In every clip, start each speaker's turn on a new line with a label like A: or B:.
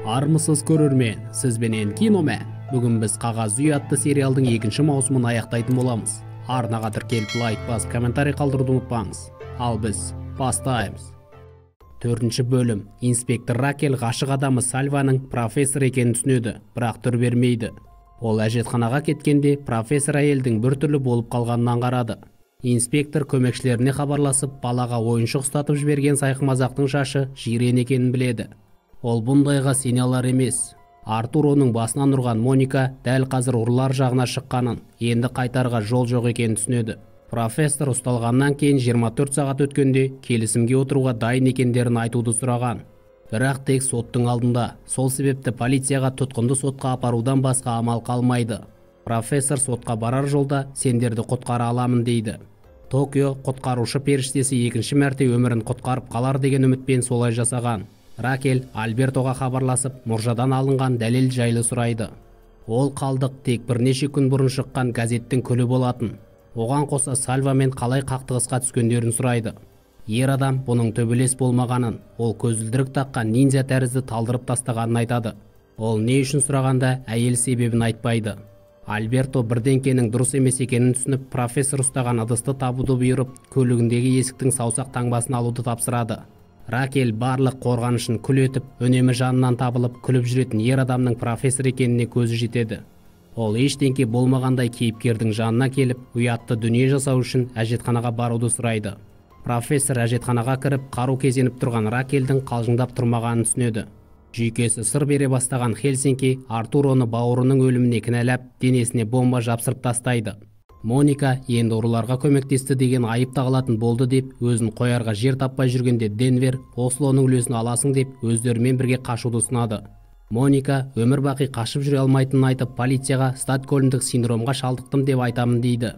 A: Армысыз көрермен, сізбенен Киномен. Бүгін біз Қағаз үй атты сериалдың екінші маусымын аяқтайтын боламыз. Арнаға тіркеліп, лайк басып, комментарий қалдыруды ұмытпаңыз. Ал біз бастаймыз. Төртінші бөлім. Инспектор Ракель ғашық адамы Сальваның профессор екенін түсінеді, бірақ түр бермейді. Ол әжетханаға кеткенде профессор әйелдің біртүрлі болып қалғанын аңғарады. Инспектор көмекшілеріне хабарласып, балаға ойыншық ұстатып жіберген сайқымазақтың шашы жирен екенін біледі. Ол бұндайға сене алар емес. Артуроның басынан ұрған Моника дәл қазір ұрылар жағына шыққанын, енді қайтарға жол жоқ екенін түсінеді. Профессор ұсталғаннан кейін 24 сағат өткенде келісімге отыруға дайын екендерін айтуды сұраған. Бірақ тек соттың алдында. Сол себепті полицияға тұтқынды сотқа апарудан басқа амал қалмайды. Профессор сотқа барар жолда сендерді құтқара аламын дейді. Токио құтқарушы періштесі екінші мәрте өмірін құтқарып қалар деген үмітпен солай жасаған. Ракель Альбертоға хабарласып, мұржадан алынған дәлел жайлы сұрайды. Ол қалдық тек бірнеше күн бұрын шыққан газеттің күлі болатын. Оған қоса Сальвамен қалай қақтығысқа түскендерін сұрайды. Ер адам бұның төбелес болмағанын, ол көзілдірік таққан ниндзя тәрізді талдырып тастағанын айтады. Ол не үшін сұрағанда әйел себебін айтпайды. Альберто бірдеңкенің дұрыс емес екенін түсініп, профессор ұстаған ыдысты табуды бұйырып, көлігіндегі есіктің саусақ таңбасын алуды тапсырады. Ракель барлық қорғанышын күл етіп, үнемі жанынан табылып, күліп жүретін ер адамның профессор екеніне көзі жетеді. Ол ештеңке болмағандай кейіпкердің жанына келіп, ұятты дүние жасау үшін әжетханаға баруды сұрайды. Профессор әжетханаға кіріп, қару кезеніп тұрған Ракельдің қалжыңдап тұрмағанын түсінеді. Жүйкесі сыр бере бастаған Хельсинки Артуроны бауырының өліміне кінәлап, денесіне бомба жапсырып тастайды. Моника енді ұрыларға көмектесті деген айып тағылатын болды деп, өзін қоярға жер таппай жүргенде Денвер Ослоның үлесін аласың деп өздерімен бірге қашуды ұсынады. Моника өмір бақи қашып жүре алмайтынын айтып, полицияға Стокгольмдік синдромға шалдықтым деп айтамын дейді.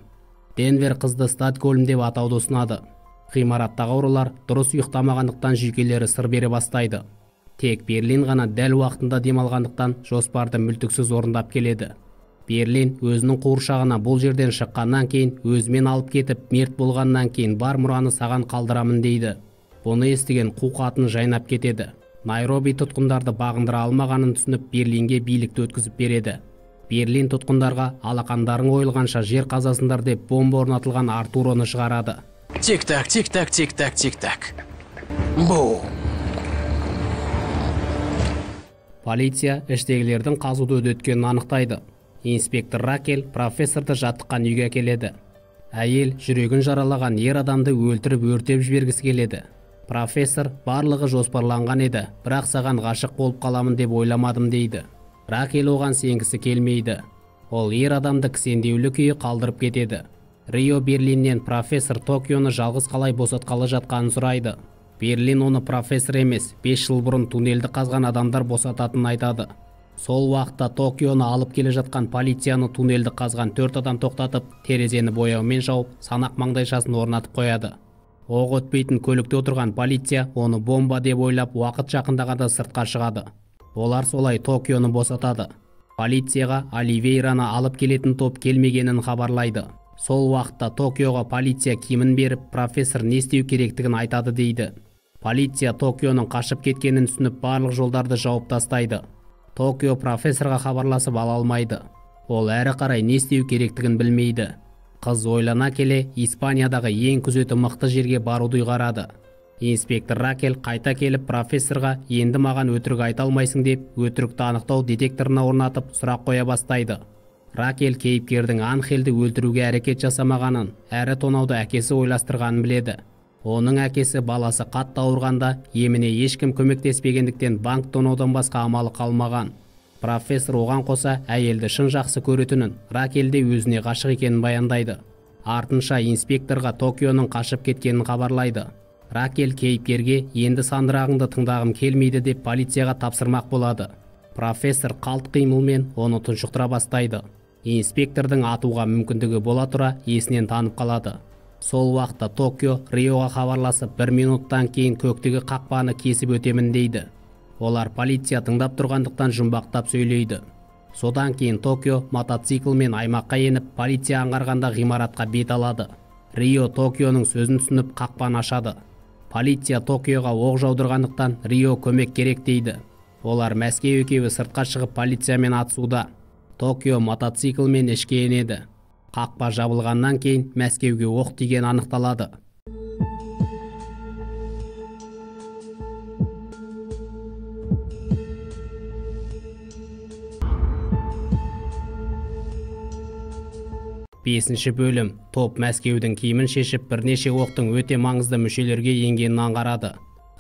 A: Денвер қызды Стокгольм деп атауды ұсынады. Ғимараттағы ұрылар дұрыс ұйықтамағандықтан жүйкелері сыр бере бастайды. Тек Берлин ғана дәл уақытында демалғандықтан жоспарды мүлтіксіз орындап келеді. Берлин өзінің қуыршағына бұл жерден шыққаннан кейін өзімен алып кетіп, мерт болғаннан кейін бар мұраны саған қалдырамын дейді. Бұны естіген қу қатын жайнап кетеді. Найроби тұтқындарды бағындыра алмағанын түсініп, Берлинге билікті өткізіп береді. Берлин тұтқындарға алақандарың ойылғанша жер қазасыңдар деп бомба орнатылған Артуроны шығарады.
B: Тик-так, тик-так, тик-так, тик-так. Бум!
A: Полиция іштегілердің қазуды үдеткенін анықтайды. Инспектор Ракель профессорды жаттыққан үйге әкеледі. Әйел жүрегін жаралаған ер адамды өлтіріп өртеп жібергісі келеді. Профессор барлығы жоспарланған еді, бірақ саған ғашық болып қаламын деп ойламадым дейді. Ракель оған сенгісі келмейді. Ол ер адамды кісендеулі күйі қалдырып кетеді. Рио Берлиннен профессор Токионы жалғыз қалай босатқалы жатқанын сұрайды. Берлин оны профессор емес, 5 жыл бұрын туннельді қазған адамдар босататынын айтады. Сол уақытта Токионы алып келе жатқан полицияны туннельді қазған 4 адам тоқтатып, терезені бояумен жауып, санақ маңдайшасын орнатып қояды. Оқ өтпейтін көлікте отырған полиция оны бомба деп ойлап, уақыт жақындағанда сыртқа шығады. Олар солай Токионы босатады. Полицияға Оливейраны алып келетін топ келмегенін хабарлайды. Сол уақытта Токиоға полиция киімін беріп, профессор не істеу керектігін айтады дейді. Полиция Токионың қашып кеткенін түсініп, барлық жолдарды жауып тастайды. Токио профессорға хабарласып ала алмайды. Ол әрі қарай не істеу керектігін білмейді. Қыз ойлана келе, Испаниядағы ең күзеті мықты жерге баруды ұйғарады. Инспектор Ракель қайта келіп профессорға енді маған өтірік айта алмайсың деп, өтірікті анықтау детекторына орнатып сұрақ қоя бастайды. Ракель кейіпкердің Анхельді өлтіруге әрекет жасамағанын, әрі тонауды әкесі ойластырғанын біледі. Оның әкесі баласы қатты ауырғанда еміне ешкім көмектеспегендіктен банк тонаудан басқа амалы қалмаған. Профессор оған қоса әйелді шын жақсы көретінін, Ракель де өзіне ғашық екенін баяндайды. Артынша инспекторға Токионың қашып кеткенін хабарлайды. Ракель кейіпкерге енді сандырағыңды тыңдағым келмейді деп полицияға тапсырмақ болады. Профессор қалт қимылмен оны тұншықтыра бастайды. Инспектордың атуға мүмкіндігі бола тұра есінен танып қалады. Сол уақытта Токио Риоға хабарласып, бір минуттан кейін көктегі қақпаны кесіп өтемін дейді. Олар полиция тыңдап тұрғандықтан жұмбақтап сөйлейді. Содан кейін Токио мотоциклмен аймаққа еніп, полиция аңғарғанда ғимаратқа бет алады. Рио Токионың сөзін түсініп қақпаны ашады. Полиция Токиоға оқ жаудырғандықтан Рио көмек керек дейді. Олар Мәскеу екеуі сыртқа шығып полициямен атысуда. Токио мотоциклмен ішке енеді. Қақпа жабылғаннан кейін Мәскеуге оқ тиген анықталады. Бесінші бөлім. Топ Мәскеудің киімін шешіп, бірнеше оқтың өте маңызды мүшелерге енгенін аңғарады.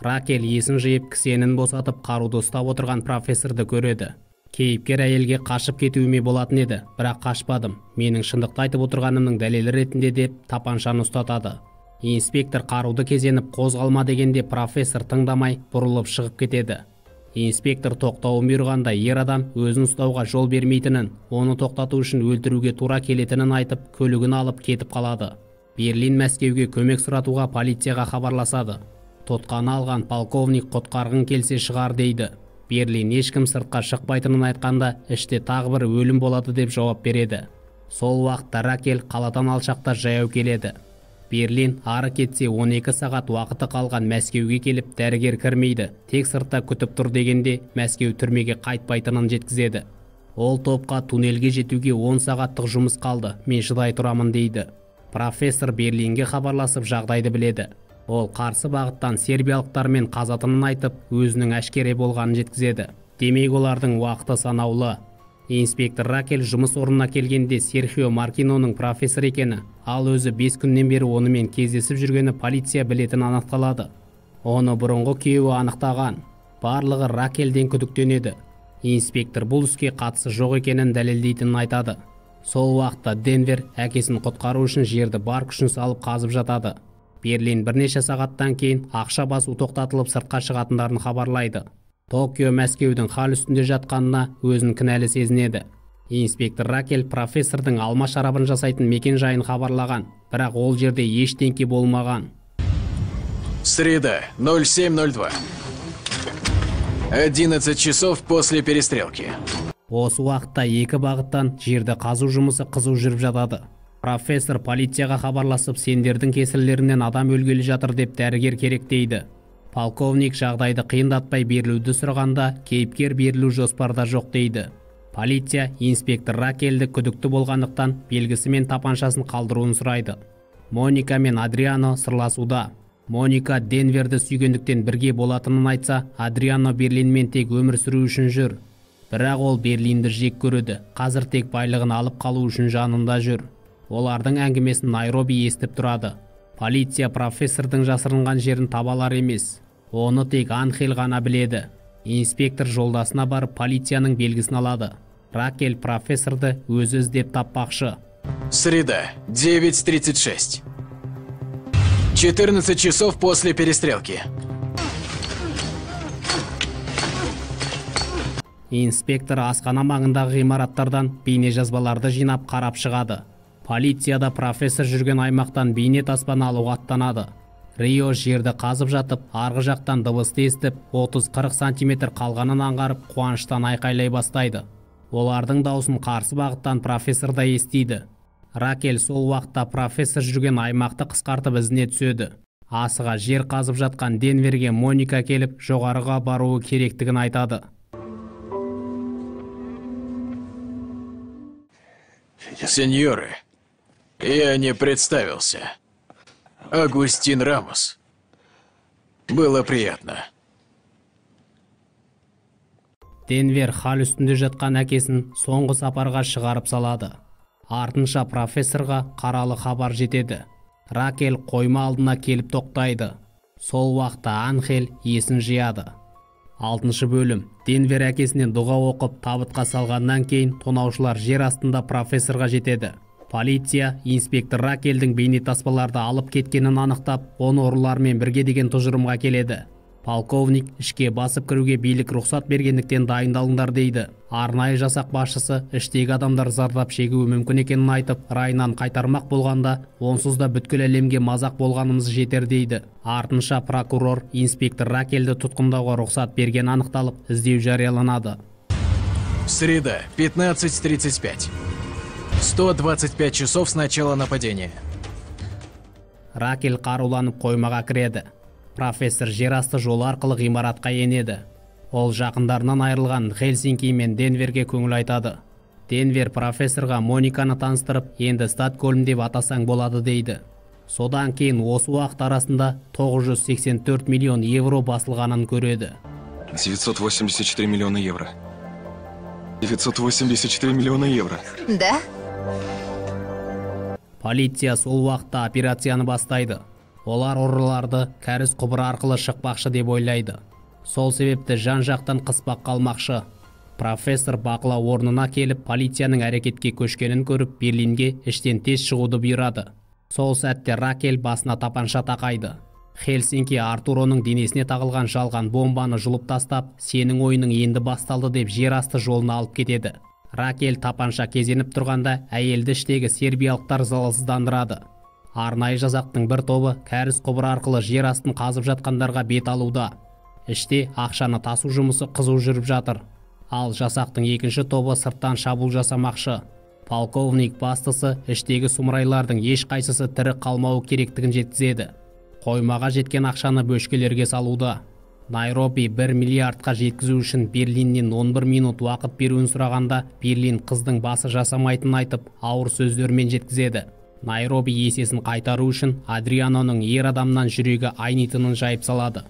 A: Ракел есін жиып, кісенін босатып, қаруды ұстап отырған профессорды көреді. Кейіпкер әйелге қашып кетуіме болатын еді, бірақ қашпадым. Менің шындықты айтып отырғанымның дәлелі ретінде деп тапаншаны ұстатады. Инспектор қаруды кезеніп қозғалма дегенде профессор тыңдамай бұрылып шығып кетеді. Инспектор тоқтауын бұйырғанда ер адам өзін ұстауға жол бермейтінін, оны тоқтату үшін өлтіруге тура келетінін айтып, көлігін алып кетіп қалады. Берлин Мәскеуге көмек сұратуға полицияға хабарласады. Тұтқаны алған полковник құтқарғың келсе шығар дейді. Берлин ешкім сыртқа шықпайтынын айтқанда, іште тағы бір өлім болады деп жауап береді. Сол уақытта Ракел қаладан алшақта жаяу келеді. Берлин ары кетсе 12 сағат уақыты қалған Мәскеуге келіп дәрігер кірмейді, тек сыртта күтіп тұр дегенде Мәскеу түрмеге қайтпайтынын жеткізеді. Ол топқа туннельге жетуге 10 сағаттық жұмыс қалды, мен шыдай тұрамын дейді. Профессор Берлинге хабарласып жағдайды біледі. Ол қарсы бағыттан сербиялықтармен қазатынын айтып, өзінің әшкере болғанын жеткізеді. Демек олардың уақыты санаулы. Инспектор Ракел жұмыс орнына келгенде Серхио Маркиноның профессор екені, ал өзі 5 күннен бері онымен кездесіп жүргені полиция білетін анықталады. Оны бұрынғы күйеуі анықтаған. Барлығы Ракелден күдіктенеді. Инспектор бұл іске қатысы жоқ екенін дәлелдейтінін айтады. Сол уақытта Денвер әкесін құтқару үшін жерді бар күшін салып қазып жатады. Берлин бірнеше сағаттан кейін ақша басу тоқтатылып сыртқа шығатындарын хабарлайды. Токио Мәскеудің хал үстінде жатқанына өзін кінәлі сезінеді. Инспектор Ракел профессордың алма шарабын жасайтын мекен жайын хабарлаған, бірақ ол жерде ештеңке болмаған.
B: Среда, 07:02. 11 часов после перестрелки.
A: Осы уақытта екі бағыттан жерді қазу жұмысы қызу жүріп жатады. Профессор полицияға хабарласып, сендердің кесірлерінен адам өлгелі жатыр деп дәрігер керек дейді. Полковник жағдайды қиындатпай берілуді сұрағанда, кейіпкер берілу жоспарда жоқ дейді. Полиция инспектор Ракелді күдікті болғандықтан белгісі мен тапаншасын қалдыруын сұрайды. Моника мен Адриано сырласуда. Моника Денверді сүйгендіктен бірге болатынын айтса, Адриано Берлинмен тек өмір сүру үшін жүр. Бірақ ол Берлинді жек көреді, қазір тек байлығын алып қалу үшін жанында жүр. Олардың әңгімесін Найроби естіп тұрады. Полиция профессордың жасырынған жерін табалар емес. Оны тек Анхел ғана біледі. Инспектор жолдасына барып полицияның белгісін алады. Ракел профессорды өзі іздеп таппақшы.
B: Среда, 9:36. 14 часов после перестрелки.
A: Инспектор асхана маңындағы ғимараттардан бейнежазбаларды жинап қарап шығады. Полицияда профессор жүрген аймақтан бейне таспаны алуға аттанады. Рио жерді қазып жатып, арғы жақтан дыбысты естіп, 30-40 сантиметр қалғанын аңғарып, қуаныштан айқайлай бастайды. Олардың даусын қарсы бағыттан профессор да естиді. Ракел сол уақытта профессор жүрген аймақты қысқартып ізіне түседі. Асыға жер қазып жатқан Денверге Моника келіп, жоғарыға баруы керектігін айтады.
B: Сеньоры, я не представился. Агустин Рамос. Было приятно.
A: Денвер хал үстінде жатқан әкесін соңғы сапарға шығарып салады. Артынша профессорға қаралы хабар жетеді. Ракел қойма алдына келіп тоқтайды. Сол уақытта Анхел есін жияды. 6-шы бөлім. Денвер әкесінен дұға оқып табытқа салғаннан кейін тонаушылар жер астында профессорға жетеді. Полиция инспектор Ракелдің бейнетаспаларды алып кеткенін анықтап, оны ұрылармен бірге деген тұжырымға келеді. Полковник ішке басып кіруге билік рұқсат бергендіктен дайындалыңдар дейді. Арнайы жасақ басшысы іштегі адамдар зардап шегуі мүмкін екенін айтып, райынан қайтармақ болғанда, онсыз да бүткіл әлемге мазақ болғанымыз жетер дейді. Артынша прокурор инспектор Ракелді тұтқындауға рұқсат берген анықталып, іздеу жарияланады.
B: Среда, 15:35. 125 часов с начала нападения.
A: Ракел қаруланып қоймаға кіреді. Профессор жер асты жолы арқылы ғимаратқа енеді. Ол жақындарынан айырылған Хельсинки мен Денверге көңіл айтады. Денвер профессорға Мониканы таныстырып, енді Стокгольм деп атасаң болады дейді. Содан кейін осы уақыт арасында 984 миллион евро басылғанын көреді.
C: 984 миллиона евро. 984 миллиона евро.
D: Да?
A: Полиция сол уақытта операцияны бастайды. Олар ұрыларды кәріз құбыры арқылы шықпақшы деп ойлайды. Сол себепті жан-жақтан қыспаққа алмақшы. Профессор бақылау орнына келіп, полицияның әрекетке көшкенін көріп, Берлинге іштен тез шығуды бұйырады. Сол сәтте Ракель басына тапанша тақайды. Хельсинки Артуроның денесіне тағылған жалған бомбаны жұлып тастап, сенің ойының енді басталды деп жер асты жолына алып кетеді. Ракель тапанша кезеніп тұрғанда әйелді іштегі сербиялықтар залалсыздандырады. Арнайы жасақтың бір тобы кәріз құбыры арқылы жер астын қазып жатқандарға бет алуда. Іште ақшаны тасу жұмысы қызу жүріп жатыр. Ал жасақтың екінші тобы сырттан шабуыл жасамақшы. Полковник бастысы іштегі сұмырайлардың ешқайсысы тірі қалмауы керектігін жеткізеді. Қоймаға жеткен ақшаны бөшкелерге салуда. Найроби 1 миллиардқа жеткізу үшін Берлиннен 11 минут уақыт беруін сұрағанда, Берлин қыздың басы жасамайтынын айтып, ауыр сөздермен жеткізеді. Найроби есесін қайтару үшін Адрианоның ер адамнан жүрегі айнитынын жайып салады.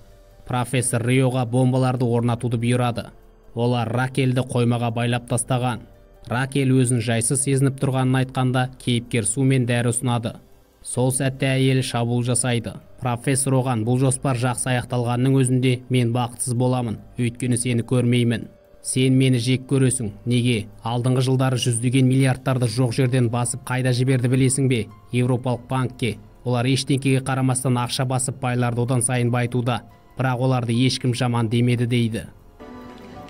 A: Профессор Риоға бомбаларды орнатуды бұйырады. Олар Ракельді қоймаға байлап тастаған. Ракель өзін жайсыз сезініп тұрғанын айтқанда, кейіпкер су мен дәрі ұсынады. Сол сәтте әйел шабуыл жасайды. Профессор оған бұл жоспар жақсы аяқталғанның өзінде мен бақытсыз боламын, өйткені сені көрмеймін. Сен мені жек көресің. Неге? Алдыңғы жылдары жүздеген миллиардтарды жоқ жерден басып қайда жіберді білесің бе? Еуропалық банкке. Олар ештеңкеге қарамастан ақша басып байларды одан сайын байытуда. Бірақ оларды ешкім жаман демеді дейді.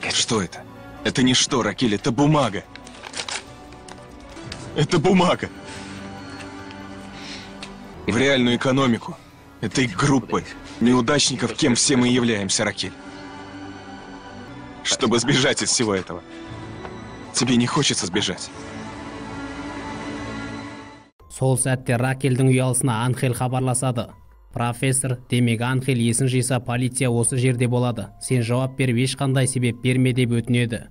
C: Что это? Это не что, Ракель, это бумага. Это бумага. В реальную экономику этой группы неудачников, кем все мы являемся, Ракель. Чтобы сбежать из всего этого. Тебе не хочется сбежать?
A: Сол сәтте Ракельдің ұялысына Анхель хабарласады. Профессор, демек Анхель есін жиса, полиция осы жерде болады. Сен жауап беріп ешқандай себеп берме деп өтінеді.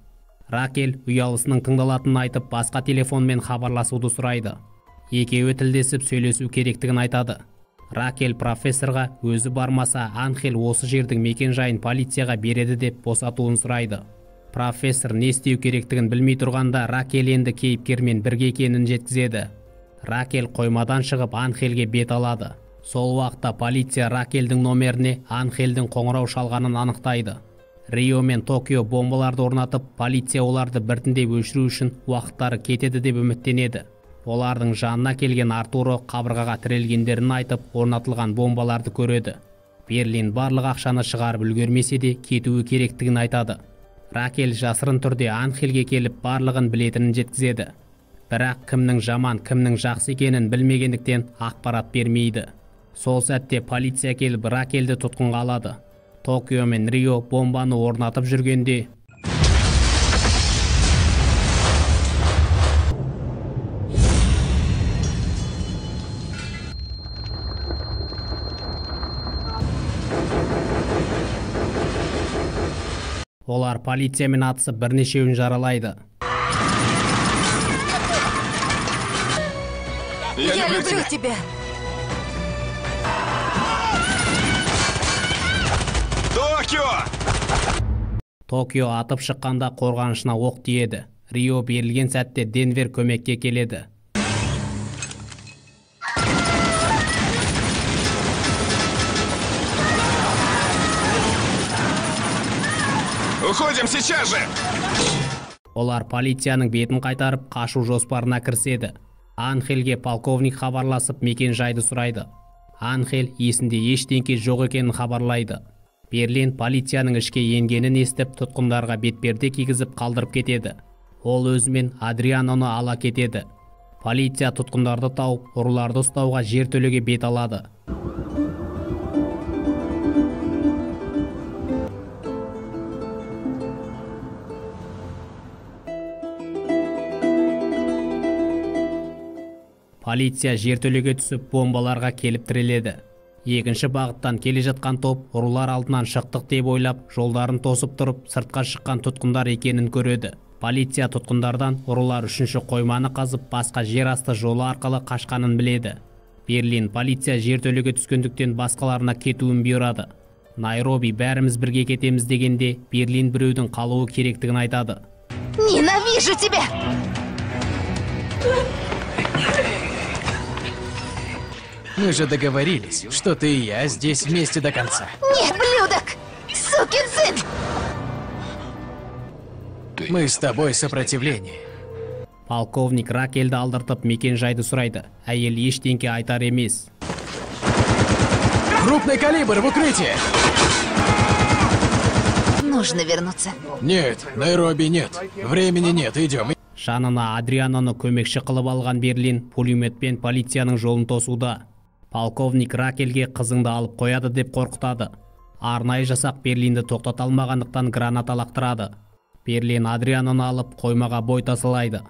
A: Ракель ұялысының тыңдалатынын айтып, басқа телефонмен хабарласуды сұрайды. Екеуі тілдесіп сөйлесу керектігін айтады. Ракель профессорға өзі бармаса Анхель осы жердің мекен жайын полицияға береді деп босатуын сұрайды. Профессор не істеу керектігін білмей тұрғанда Ракель енді кейіпкермен бірге екенін жеткізеді. Ракель қоймадан шығып Анхельге бет алады. Сол уақытта полиция Ракельдің номеріне Анхельдің қоңырау шалғанын анықтайды. Рио мен Токио бомбаларды орнатып, полиция оларды біртіндеп өшіру үшін уақыттары кетеді деп үміттенеді. Олардың жанына келген Артуро қабырғаға тірелгендерін айтып, орнатылған бомбаларды көреді. Берлин барлық ақшаны шығарып үлгермесе де кетуі керектігін айтады. Ракель жасырын түрде Анхельге келіп барлығын білетінін жеткізеді. Бірақ кімнің жаман, кімнің жақсы екенін білмегендіктен ақпарат бермейді. Сол сәтте полиция келіп Ракельді тұтқынға алады. Токио мен Рио бомбаны орнатып жүргенде олар полициямен атысып бірнешеуін жаралайды.
D: Я люблю тебя.
C: Токио!
A: Токио атып шыққанда қорғанышына оқ тиеді. Рио берілген сәтте Денвер көмекке келеді.
C: Уходим сейчас же!
A: Олар полицияның бетін қайтарып қашу жоспарына кіріседі. Анхельге полковник хабарласып мекен жайды сұрайды. Анхель есінде ештеңке жоқ екенін хабарлайды. Берлин полицияның ішке енгенін естіп тұтқындарға бетперде кигізіп қалдырып кетеді. Ол өзімен Адрианоны ала кетеді. Полиция тұтқындарды тауып, ұрыларды ұстауға жертөлеге бет алады. Полиция жертөлеге түсіп бомбаларға келіп тіреледі. Екінші бағыттан келе жатқан топ ұрылар алдынан шықтық деп ойлап, жолдарын тосып тұрып, сыртқа шыққан тұтқындар екенін көреді. Полиция тұтқындардан ұрылар үшінші қойманы қазып, басқа жер асты жолы арқылы қашқанын біледі. Берлин полиция жертөлеге түскендіктен басқаларына кетуін бұйырады. Найроби бәріміз бірге кетеміз дегенде, Берлин біреудің қалуы керектігін айтады.
D: Ненавижу тебя!
B: Мы же договорились, что ты и я здесь вместе до конца.
D: Нет, блюдок! Сукин сын!
B: Мы с тобой сопротивление.
A: Полковник Ракелді алдыртып мекен жайды сұрайды. Әйел ештеңке айтар емес.
B: Крупный калибр в укрытие!
D: Нужно вернуться.
B: Нет, Найроби нет. Времени нет, идем.
A: Жанына Адрианоны көмекші қылып алған Берлин пулеметпен полицияның жолын тосуда. Полковник Ракелге қызыңды алып қояды деп қорқытады. Арнайы жасақ Берлинді тоқтата алмағандықтан граната лақтырады. Берлин Адрианоны алып қоймаға бой тасалайды.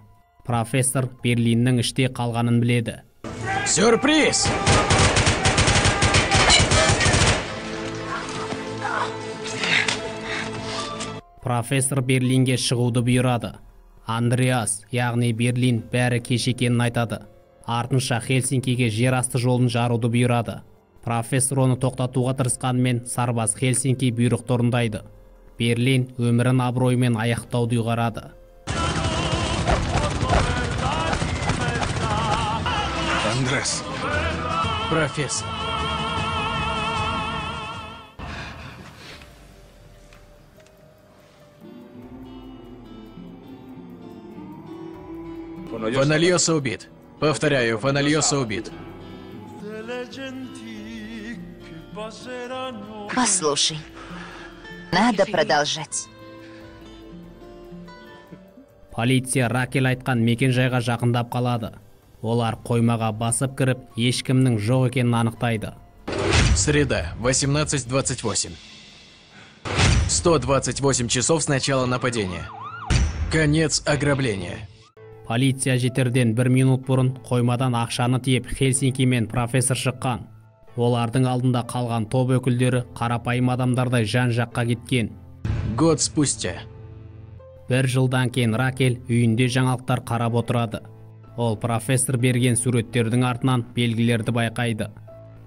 A: Профессор Берлиннің іште қалғанын біледі.
B: Сюрприз!
A: Профессор Берлинге шығуды бұйырады. Андреас, яғни Берлин, бәрі кеш екенін айтады. Артынша Хельсинкиге жер асты жолын жаруды бұйырады. Профессор оны тоқтатуға тырысқанымен сарбаз Хельсинки бұйрықты орындайды. Берлин өмірін абыроймен аяқтауды ұйғарады.
C: Андрес.
B: Профессор. Фональоса убит. Повторяю, Фональоса убит.
D: Послушай, надо продолжать.
A: Полиция Ракел айтқан мекен-жайға жақындап қалады. Олар қоймаға басып кіріп, ешкімнің жоқ екенін анықтайды.
B: Среда, 18:28. 128 часов с начала нападения. Конец ограбления.
A: Полиция жетерден бір минут бұрын қоймадан ақшаны тиеп Хельсинки мен профессор шыққан. Олардың алдында қалған топ өкілдері қарапайым адамдардай жан-жаққа кеткен.
B: Год спустя.
A: Бір жылдан кейін Ракел үйінде жаңалықтар қарап отырады. Ол профессор берген суреттердің артынан белгілерді байқайды.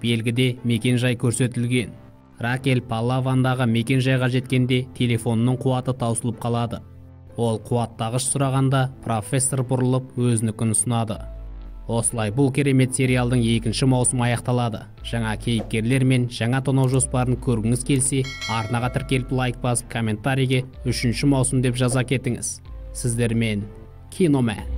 A: Белгіде мекен-жай көрсетілген. Ракел Палавандағы мекен-жайға жеткенде телефонның қуаты таусылып қалады. Ол қуаттағыш сұрағанда профессор бұрылып өзінікін ұсынады. Осылай бұл керемет сериалдың екінші маусымы аяқталады. Жаңа кейіпкерлер мен жаңа тонау жоспарын көргіңіз келсе, арнаға тіркеліп лайк басып комментарийге 3-маусым деп жаза кетіңіз. Сіздермен Киномен.